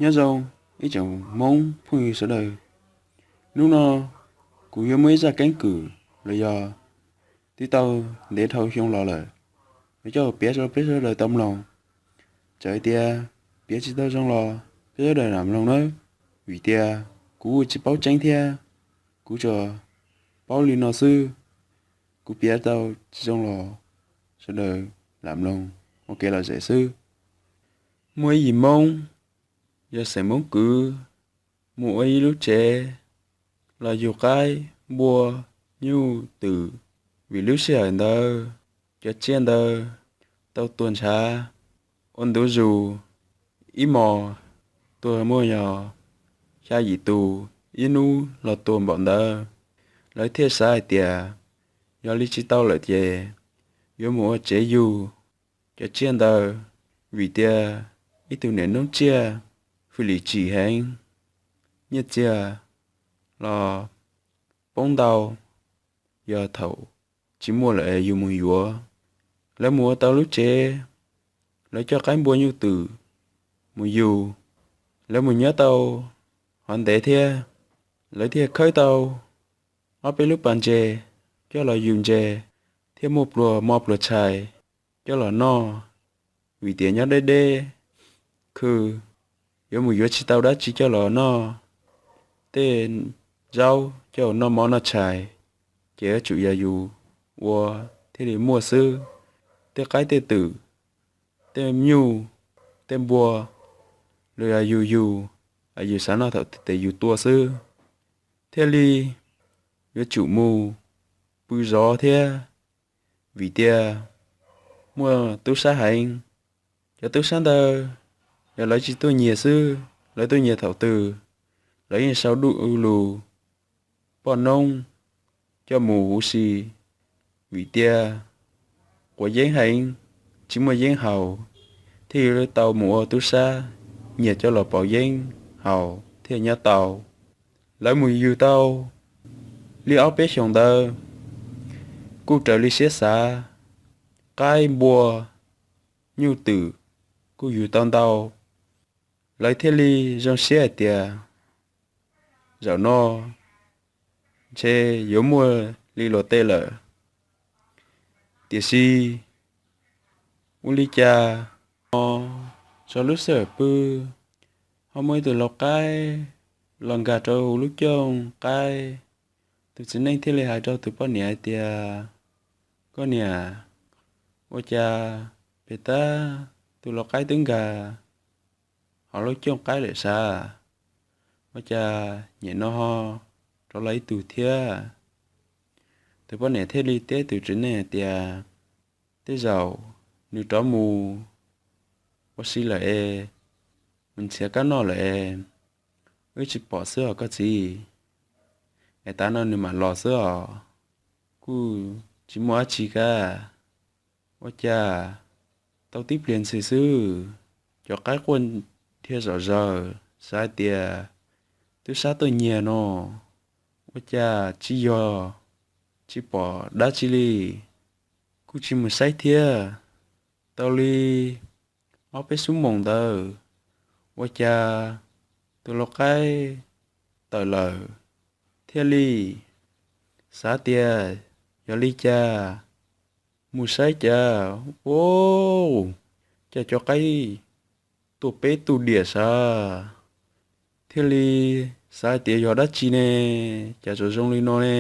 Nyob zoo ib tsoom Hmoob phooj ywg sawv daws. Hnub no kuv yuav muaj ib zaj keeb kwm los yog twb tau ntev dhau xyoo los lawm, yuav coj piav rau peb sawv daws tau mloog. Txawm hais tias piav tsis tau zoo los peb sawv daws lam mloog nawb, vim tias kuv kuj tsis paub tseeb thiab, kuv tsuas paub li no xwb. Kuv piav tau tsis zoo los sawv daws lam mloog ua kev lom zem xwb. Muaj ib yim Hmoob yog xeem Hmoob Kwv mus ua ib lub tsev los yug qaib, npua, nyuj, twm. Vim lub sij hawm ntawd cov tsiaj ntawd tau tuag ntshav ua ntu zus, ib hmos tuag muaj yog xya yim tus, ib hnub los tuag npaum ntawd. Lawv thiaj xav hais tias yog li tsis tau lawm ces yuav mus ua tsev yug cov tsiaj ntawd, vim tias ib tug niam noob tsiaj fwj lim tsim heev, nyiaj txiag los poob ntau, yog thaum tsis muaj lawm yus mus yuav. Lawv mus ua tau lub tsev, lawv coj qaib npua nyuj twm mus yug, lawv mus nyob tau hov ntev thiab, lawv thiaj khawb tau ob peb lub pas ntses coj los yug ntses, thiaj muaj pluas mov pluas tshais coj los noj. Vim tias nyob deb deb khw, yuav mus yuav tsis tau dab tsi coj los noj, tej zaub coj noj mov noj tshais, ces yuav tsum yog yus ua thiaj li muaj xwb. Tej qaib tej twm, tej nyuj, tej npua, los yog yus yug, yus xav noj thaum twg ces yus tua xwb, thiaj li yuav tsum mus pw zov thiab. Vim tias muaj tub sab heev, cov tub sab ntawd yog lawv tsis tuaj nyiag xwb, lawv tuaj nyiag thaum twg lawv yeej sau du lug poj noob coj mus huv si. Vim tias quav yeeb heev, tsis muaj yeeb haus, thiaj yuav tau mus ua tub sab nyiag coj los pauv yeeb haus thiaj nyob tau. Lawv mus yug tau li ob peb xyoos ntawd, kuj raws li siab xav, qaib npua nyuj twm kuj yug tau ntau. Lawv thiaj li zoo siab hais tias zaum no ntshe yuav muaj li luag tej lawm. Tiam sis ua li cas no, txog lub sij hawm pw, ho muaj ib tug lau qaib los nkag rau lub cooj qaib. Tus txiv neej thiaj li hais rau tus poj niam hais tias, koj niam, ua cas pem tab tus lau qaib twb nkag hauv lub cooj qaib lawm sav? Ua cas nyem no ho rov los ib tug thiab? Tus poj niam thiaj li teb tus txiv neej hais tias, tej zaum nws rov mus ua si lawm es, mus nrhiav kab noj lawm es, wb tsis pom xwb os koj txiv. Es tav no nws mam los xwb os, kuj tsis muaj dab tsi kab. Ua cas tau tib pliag ntxhi xwb, cov qaib quaj dhia zom zaws, xav hais tias tub sab tuaj nyiag no, ua cas tsis yog, tsis pom dab tsi li. Kuj tsis mus saib thiab. Tau li ob peb xuab moos ntawd, ua cas tus lau qaib tawm lawm, thiaj li xav tias yog li cas, mus saib cas, ua cas cov qaib tuaj peb tug diam sav. Thiaj li xav tias yog dab tsi ne, cas tsuas zoo li no ne.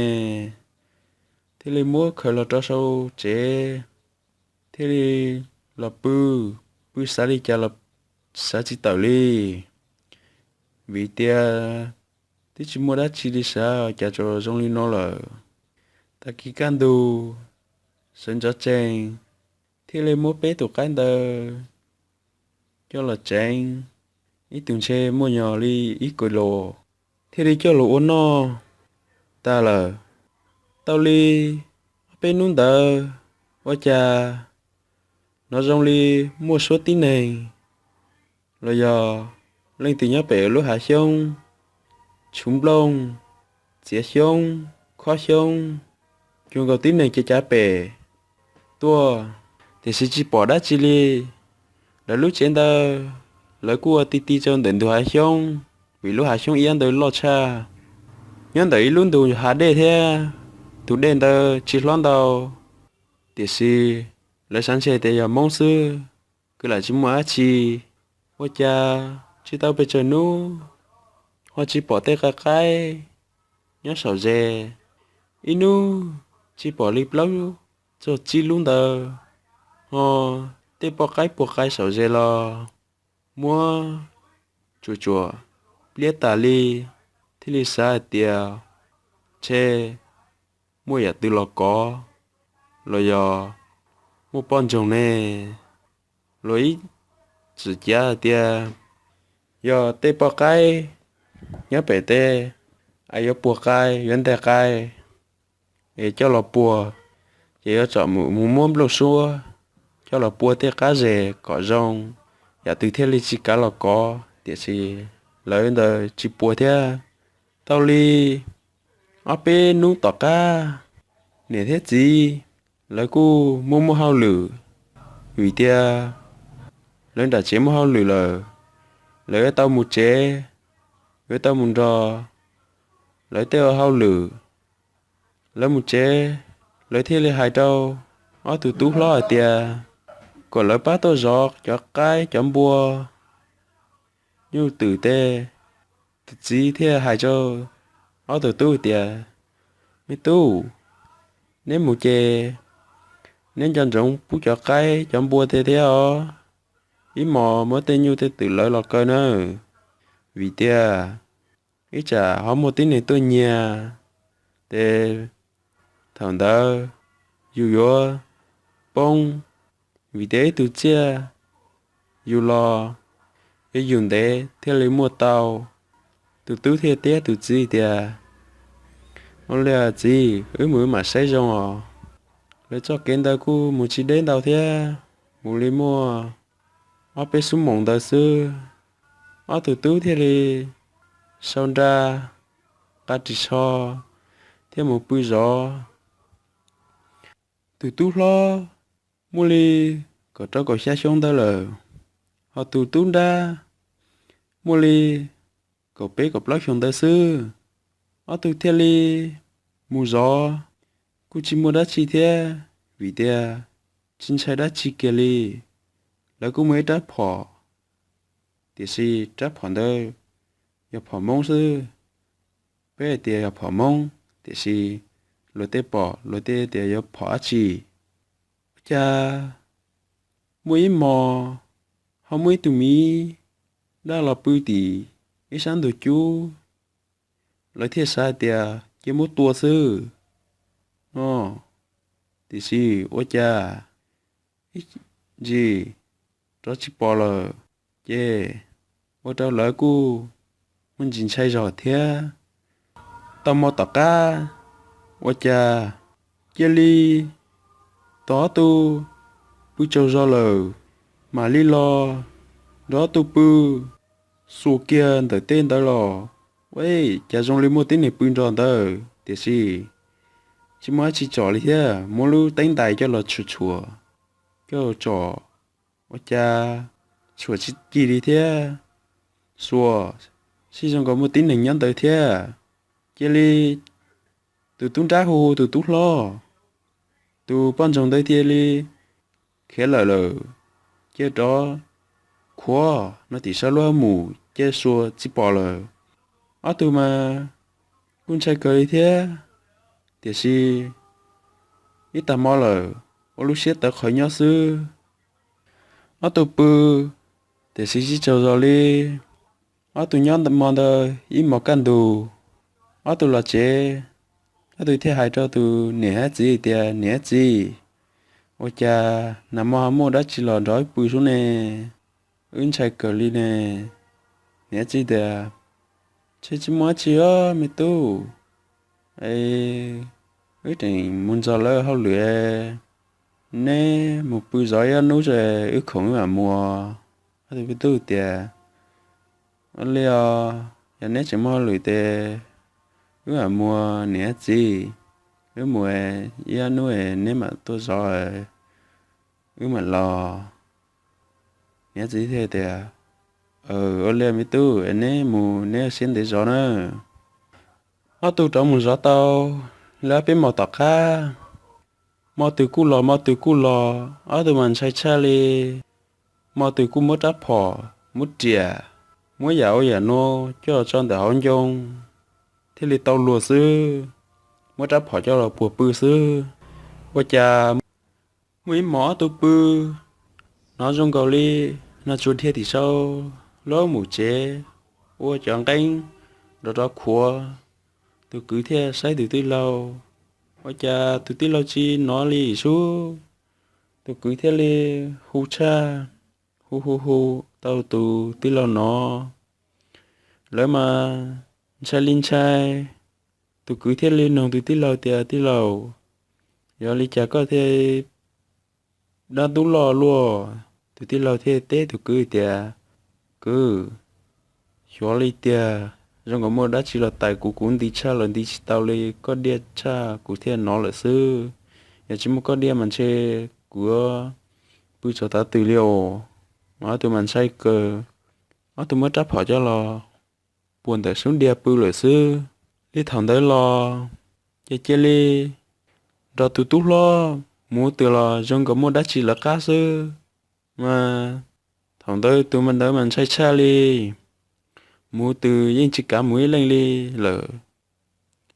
Thiaj li muab khaws los rau saum tsev, thiaj li los pw, pw xav li cas los xav tsis tawm li. Vim tias twb tsis muaj dab tsi li sav, cas tsuas zoo li no lawm. Tag kis kaj ntug sawv ntxov tsees, thiaj li muab peb tus qaib ntawd coj los tsev, ib tug ntshe muaj nyog li ib kis lus, thiaj li coj los ua noj tag lawm. Tau li ob peb hnub ntawd, ua cas hnov zoo li muaj suab tib neeg los yog leej twg nyob pem lub hav xyoob, tshuv nplooj, txiav xyoob, khob xyoob, cuag nkaus tib neeg cav cav pem tuaj, tiam sis tsis pom dab tsi li. Lawv lub tsev ntawd lawv kuj ua ti ti rau ntawm ntug hav xyoob, vim lub hav xyoob iab ntawd loj tshaj. Nyob ntawm ib lub ntug hav dej thiab, tus dej ntawd tsis hlob ntau, tiam sis lawv xav ntshe tias yog Hmoob xwb, kwv lam tsis muaj dab tsi. Ua cas tsis tau pes tsawg hnub, ho tsis pom tej qai qaib nyob saum ze. Ib hnub tsis pom li plaub txog tsib lub ntawd, ho tej poj qaib puag qai saum ze los muab tsuam tsuam pliab tas li, thiaj li xav hais tias ntshe muaj yam twg los kov, los yog muaj poj ntxoog ne. Luag ib txwm cav hais tias yog tej poj qaib nyob pem teb, es yuav puag qai, yuav nteg qai, es coj los puag, ces yuav tsum mus muab nplooj suab coj los pua tej qab zes kom zoo, yam twg thiaj li tsis kav los kov. Tiam sis lawv ntawd tsis pua thiab. Tau li ob peb hnub tom qab, niam thiab txiv lawv kuj muaj muaj hauj lwm, vim tias lawv nram tsev muaj hauj lwm lawm, lawv yuav tau mus tsev, yuav tau mus nrog lawv tej ua hauj lwm. Lawv mus tsev, lawv thiaj li hais rau ob tug tub hlob hais tias kom lawv pab tuaj zov cov qaib cov npua. Nyuj twm tes, tus txiv thiaj hais rau ob tug tub tias, Me tub, neb mus ces neb nco ntsoov pub cov qaib cov npua tej thiab os. Ib hmos muab tej nyuj tej twm lawv los kaw nawb, vim tias ib tsam ho muaj tib neeg tuaj nyiag, ces thaum ntawd yus yuav poob, vim tias ib tug tsiaj yus los es yus ntev thiaj li muaj tau. Tus tub thiaj teb tus txiv tias, Ua li txiv, wb mus wb mam saib zoo os. Lawv txoj kev ntawd kuj mus tsis deb ntau thiab, mus li muaj ob peb xuab moos ntawd xwb. Ob tug tub thiaj li sau nra, nqa ris tsho thiab mus pw zov. Tus tub hlob muaj li kaum rau kaum xya xyoo ntawd lawm, ho tus tub nrab muaj li kaum peb kaum plaub xyoo ntawd xwb. Ob tug thiaj li mus zov, kuj tsis muaj dab tsi thiab, vim tias tsis ntshai dab tsi kiag li. Lawv kuj muaj ib rab phom, tiam sis rab phom ntawd yog phom Hmoob xwb. Peb hais tias yog phom Hmoob, tiam sis luag tej pom luag tej tias yog phom dab tsi. Ua cas muaj ib hmos ho muaj ib tug miv daj los pw tim ib sab ntug cub. Lawv thiaj xav hais tias cia muab tua xwb no, tiam sis ua cas ib ntsis rov tsis pom lawm, ces ua rau lawv kuj muaj ntsis ntshai zog thiab. Tau hmo tom qab, ua cas cia li tos ob tug pw tsaug zog lawm, mam li los nrog ob tug pw xuas kiag ntawm tej ntawd los, ua cas zoo li muaj tib neeg pw nrog ntawd, tiam sis tsis muaj dab tsi tsom li thiab, muab lub teeb ntais coj los tshuam tshuam, coj tsom, ua cas tshuam tsis ci li thiab, xuas sib zoo nkaus muaj tib neeg nyob ntawd thiab. Cia li tus tub nrab hu hu tus tub hlob, tus poj ntxoog ntawd cia li khiav lawm lawm, cia rov khuav no tim sab lub hab mus cia xuas tsis pom lawm. Ob tug mas kuj ntshai kawg li thiab, tiam sis ib tag hmo lawm, ua lub siab tawv qhawv nyob xwb. Ob tug pw, tiam sis tsis tsaug zog li. Ob tug nyob hmo ntawd ib hmos kaj ntug, ob tug los tsev, ob tug thiaj hais rau tus niam hab txiv tias, Niam hab txiv, ua cas nag hmo ho muaj dab tsi los nrog wb pw sub ne? Wb ntshai kawg li ne. Niam hab txiv tias, Ntshe tsis muaj dab tsi os me tub, wb tseem mus ntxog lawv hauj lwm, neb mus pw zov ib ob hnub es wb khoom wb mam mus. Ob tug tub tias, Ua li os, yog neb tseem muaj hauj lwm ces wb mam mus niam hab txiv, wb mus ib ob hnub es neb mam tuaj zov, wb mam los. Niam hab txiv thiaj tias, Ua li me tub, neb mus neb siab ntev zov na. Ob tug rov mus zov tau li ob peb hmo tom qab, hmo twg kuj los hmo twg kuj los, ob tug mas ntshai tshaj li. Hmo twg kuj muab rab phom, muab riam, muab yam ua yam nuav coj tso ntawm hauv ncoo, thiaj li tau luag xwb. Muab rab phom coj los puag pw xwb. Ua cas muaj ib hmos ob tug pw, hnov zoo nkaus li noj tsuag dhia tim sau, lub mus tsev, ua cov nqeeb nrov rov khuav. Tus kwv thiaj saib tus tij laug, ua cas tus tij laug tsis hnov li sub. Tus kwv thiaj li hu tshaj, hu hu hu tau tus tij laug hnov. Lawv mas ntshai li ntshai. Tus kwv thiaj li nug tus tij laug tias, Tij laug, yog li cas koj thiaj dab ntub loj luaj? Tus tij laug thiaj teb tus kwv tias, Kwv, xyov li tiag, zoo nkaus muaj dab tsi los tais kuv, kuv nti tshaj los nti tsis tau li, koj diaj tshaj kuv thiaj hnov lawm xwb. Yog tsis muaj koj diaj mas ntshe kuv pw tsis taus twg li os. Ob tug mas ntshai kawg, ob tug muab rab phom coj los puag ntawm sub diaj pw lawm xwb. Li thaum ntawd los ces cia li nrog tus tub hlob mus twg los zoo nkaus muaj dab tsi lawv qab xwb. Mas thaum ntawd tus ntawd mas ntshai tshaj li, mus twg yeej tsis kav mus ib leeg li lawm,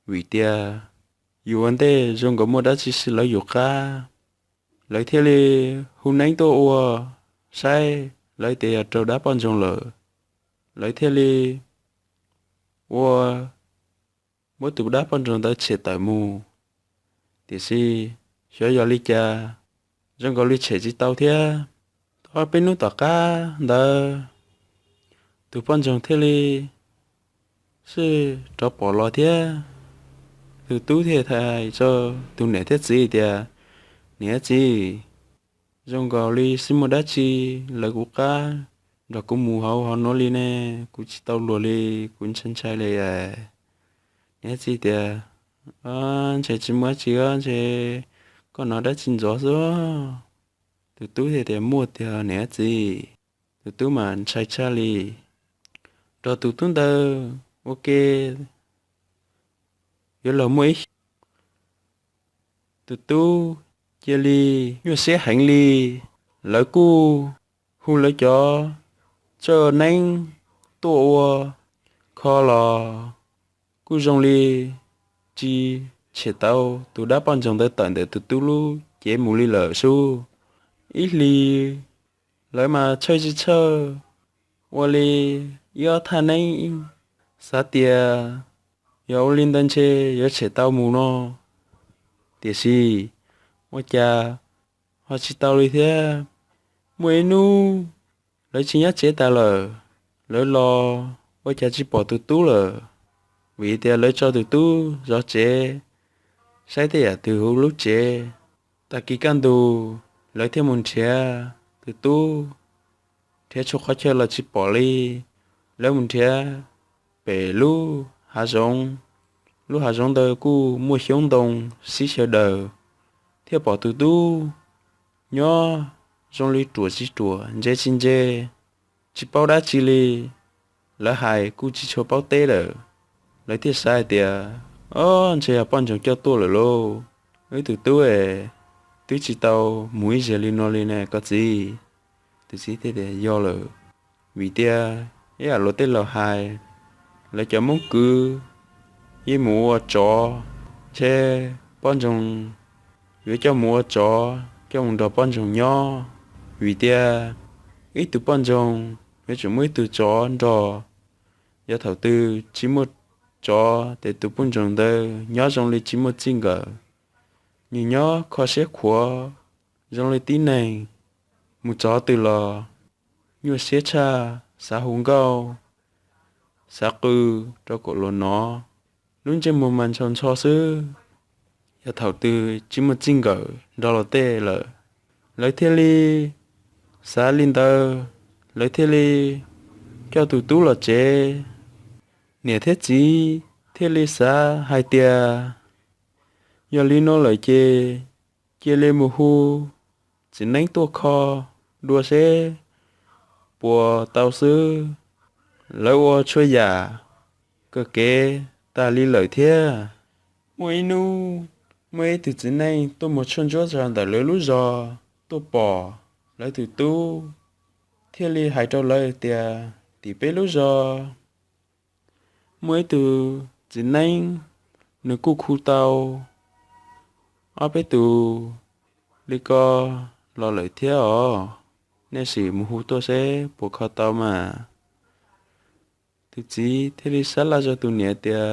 vim tias yus ua ntej zoo nkaus muaj dab tsi lawv yus qab. Lawv thiaj li hu neeb tuaj ua saib, lawv tias yog raug dab poj ntxoog lawm. Lawv thiaj li ua muab tus dab poj ntxoog ntawd tshem tawm mus. Tiam sis xyov yog li cas zoo nkaus li tshem tsis tau thiab. Tau peb hnub tom qab ntawd, tus poj ntxoog thiaj li sij rov pom los thiab. Tus tub thiaj hais rau tus niam thiab txiv tias, Niam txiv, zoo nkaus li sij muaj dab tsi lawv kuv qab nrog kuv mus hauv hauv nuav li ne, kuv tsis tau luag li, kuv ntshai ntshai li. Niam txiv tias, Ntshe tsis muaj dab tsi, ntshe koj hnov dab tsi ntxov xwb. Tus tub thiaj tias, Muaj tiag niam txiv. Tus tub mas ntshai tshaj li, nrog tus tub ntawd ua ke yuav luag muaj ib tus tub cia li nyuaj siab heev li. Lawv kuj hu lawv cov txawj neeb tuaj ua, kho los kuj zoo li tsis tshem tau tus dab poj ntxoog ntawd tawm ntawm tus tub lub cev mus li lawm sub. Ib hlis lawv mas txhawj tsis txhawj, ua li ib ob thaj neeb, xav tias yog ua li ntawd ntshe yuav tshem tau mus no. Tiam sis ua cas ho tsis tau li thiab. Muaj ib hnub lawv tsis nyob tsev tas lawm, lawv los ua cas tsis pom tus tub lawm, vim tias lawv tso tus tub zov tsev, saib tej yam twg huv lub tsev. Tag kis kaj ntug lawv thiaj mus nrhiav tus tub, nrhiav txhua qhov chaw los tsis pom li. Lawv mus nrhiav pem lub hav zoov, lub hav zoov ntawd kuj muaj xyoob ntoo sib xyaw daws, thiaj pom tus tub nyob zoo li ruam tsis ruam, ntse tsis ntse, tsis paub dab tsi li. Lawv hais kuj tsis tshua paub teb lawm. Lawv thiaj xav hais tias, Ob, ntshe yog poj ntxoog coj tuaj lawm lauj. Wb tus tub es twb tsis tau mus ib zaug li no li ne koj txiv. Tus txiv thiaj tias, Yog lawm, vim tias ib yam luag tej laus hais, lawv cov Hmoob kwv yeej mus ua tsov, ntshe poj ntxoog yuav coj mus ua tsov, coj mus nrog poj ntxoog nyob. Vim tias ib tug poj ntxoog yuav tsum muaj ib tug tsov nrog. Yog thaum twg tsis muaj tsov ces tus poj ntxoog ntawd nyob zoo li tsis muaj txij nkawm, nws nyob kho siab khuav zoo li tib neeg. Mus tsov twg los nyuaj siab tshaj, xav hu nkauj, xav qw rau kom luag hnov, lub ntsej muag mas ntshaus ntsho xwb. Yog thaum twg tsis muaj txij nkawm nrog luag tej lawm, lawv thiaj li xav li ntawd, lawv thiaj li coj tus tub los tsev. Niam thiab txiv thiaj li xav hais tias, Yog li no lawm ces cia li mus hu txiv neeb tuaj kho dua seb puas tau xwb. Lawv ua txhua yam kawm kev tas li lawm thiab. Muaj ib hnub, muaj ib tug txiv neej tuaj mus tshuaj ntsuab zog ntawm lawv lub zos tuaj pom lawv tus tub, thiaj li hais rau lawv tias, tim peb lub zos muaj ib tug txiv neej, nws kuj khu tau ob peb tus li ko los lawm thiab os. Nej sim mus hu tuaj seb puas kho tau mas. Tus txiv thiaj li sab laj rau tus niam tias,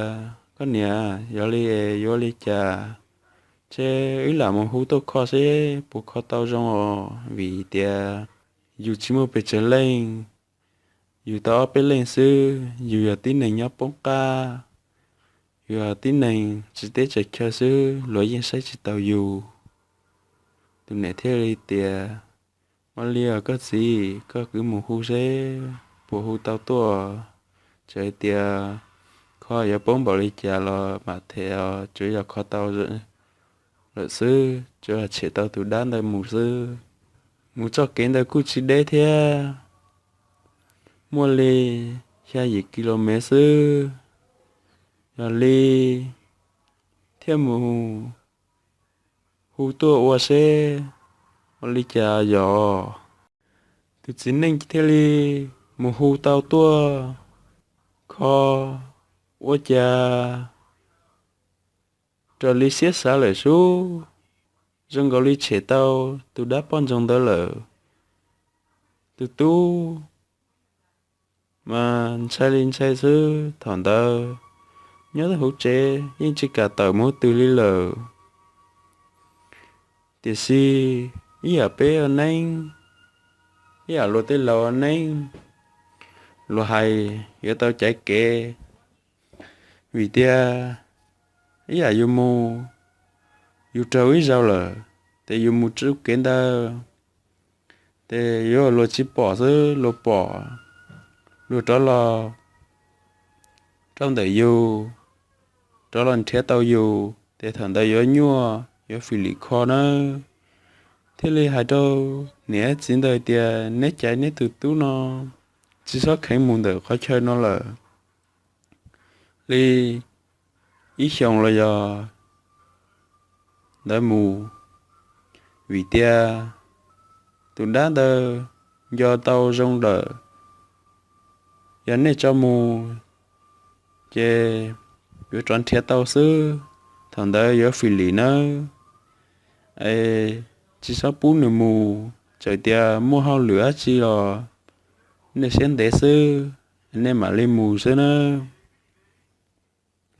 koj niam, yog li yuav li cas, ces wb lam mus hu tuaj kho seb puas kho tau zoo os, vim tias yus tsis muaj pes tsawg leej, yus tau ob peb leej xwb, yus yog tib neeg nyob poob qab, yus yog tib neeg tsis teb tsis chaw xwb, luag yeej saib tsis taus yus. Tus niam thiaj li tias, ua li os koj txiv, koj kwv mus hu seb puas hu tau tuaj. Txawm tias kho yuav poob npaum li cas los mam them os, tsuav yog kho tau lawm xwb, tsuav yog tshem tau tus dab ntawd mus xwb. Mus txoj kev ntawd kuj tsis deb thiab, muaj li xya yim kis lus mev xwb. Yog li thiaj mus hu tuaj ua seb ua li cas yog. Tus txiv neej thiaj li mus hu tau tuaj kho, ua cas raws li siab xav lawm sub, zoo nkaus li tshem tau tus dab poj ntxoog ntawd lawm. Tus tub mas ntshai li ntshai xwb, thaum ntawd nyob hauv tsev yeej tsis kam tawm mus twg li lawm. Tiam sis ib yam peb ua neeb, ib yam luag tej laus ua neeb, luag hais yuav tau caiv kev, vim tias ib yam yus mus, yus raug ib zaug lawm, ces yus mus txoj kev ntawd, ces yuav luag tsis pom xwb, luag pom, luag rov los rau ntawm yus, rov los nrhiav tau yus, ces thaum ntawd yuav nyuaj, yuav fim lim kho nawb. Thiaj li hais rau niam txiv ntawd tias, neb caiv neb tus tub no, tsis txhob kheev mus ntawm qhov chaw no lawm li ib xyoos los yog ntawd mus, vim tias tus dab ntawd nco tau zoo lawm. Yog nej tso mus, ces yuav rov nrhiav tau xwb, thaum ntawd yuav fim lim nawb. Es tsis txhob pub nws mus, txawm tias muaj hauj lwm dab tsi los nej siab ntev xwb, nej mam li mus xwb nawb.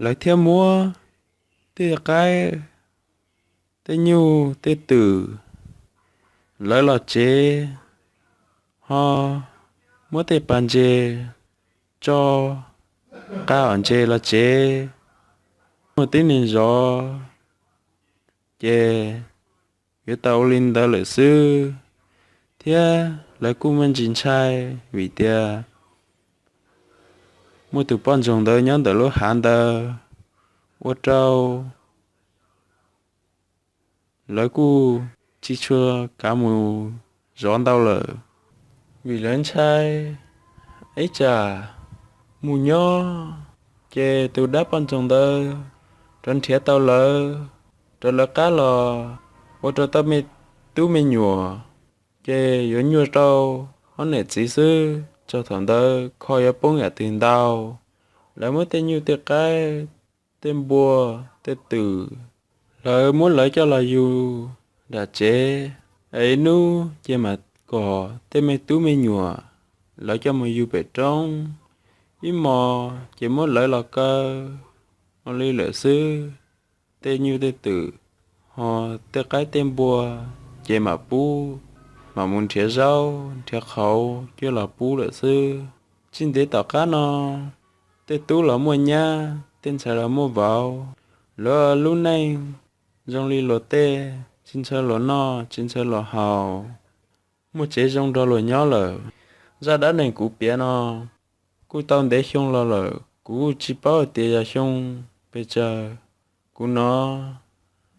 Lawv thiaj muab tej qaib, tej nyuj, tej twm, lawv los tsev, ho muab tej pas ntses tso, qab hom ntses los tsev, muaj tib neeg zov, ces yuav tau ua li ntawd lawm xwb. Thiab lawv kuj muaj ntsis ntshai vim tias muaj tus poj ntxoog ntawd nyob ntawm lub hav ntawd, ua rau lawv kuj tsis tshua kav mus zov ntau lawm, vim lawv ntshai ib tsam mus nyob, ces tus dab poj ntxoog ntawd rov nrhiav tau lawv rau lawv qab los, ua rau tau me tub me nyuam, ces yuav nyuaj rau ob niam txiv xwb, txog thaum ntawd kho yuav poob yam twg ntau. Lawv muab tej nyuj tej qaib, tej npua, tej twm, lawv muab lawv coj los yug nram tsev, es ib hnub ces mam kom tej me tub me nyuam lawv coj mus yug pem roob, ib hmos ces muab lawv los kaw, ua li lawm xwb. Tej nyuj tej twm, ho tej qaib tej npua, ces mam pub, mam mus nrhiav zaub nrhiav qhauv coj los pub lawm xwb. Tsis ntev tom qab no, tej tub los muaj nyab, tej ntxhais los muaj vauv, lawv lub neej zoo li luag tej, tsis ntshaw luag noj tsis ntshaw luag haus, muaj tsev zoo nrog luag nyob lawm. Zaj dab neeg kuv piav no kuj tau ntev xyoo los lawm, kuv kuj tsis paub hais tias yog xyoo pes tsawg. Kuv hnov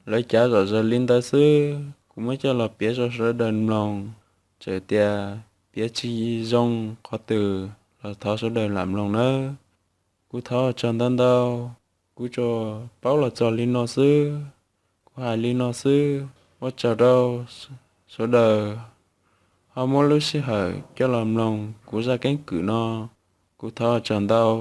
lawv cav zom zaws li ntawd xwb, kuv muab coj los piav rau sawv daws mloog. Txawm tias piav tsis zoo qhov twg Thov sawv daws lam mloog nawb. Kuv thov tsaug ntau ntau. Kuv tsuas paub los txog li no xwb. Kuv hais li no xwb, ua tsaug rau sawv daws ho muab lub sij hawm coj los mloog kuv zaj keeb kwm no. Kuv thov tsaug ntau.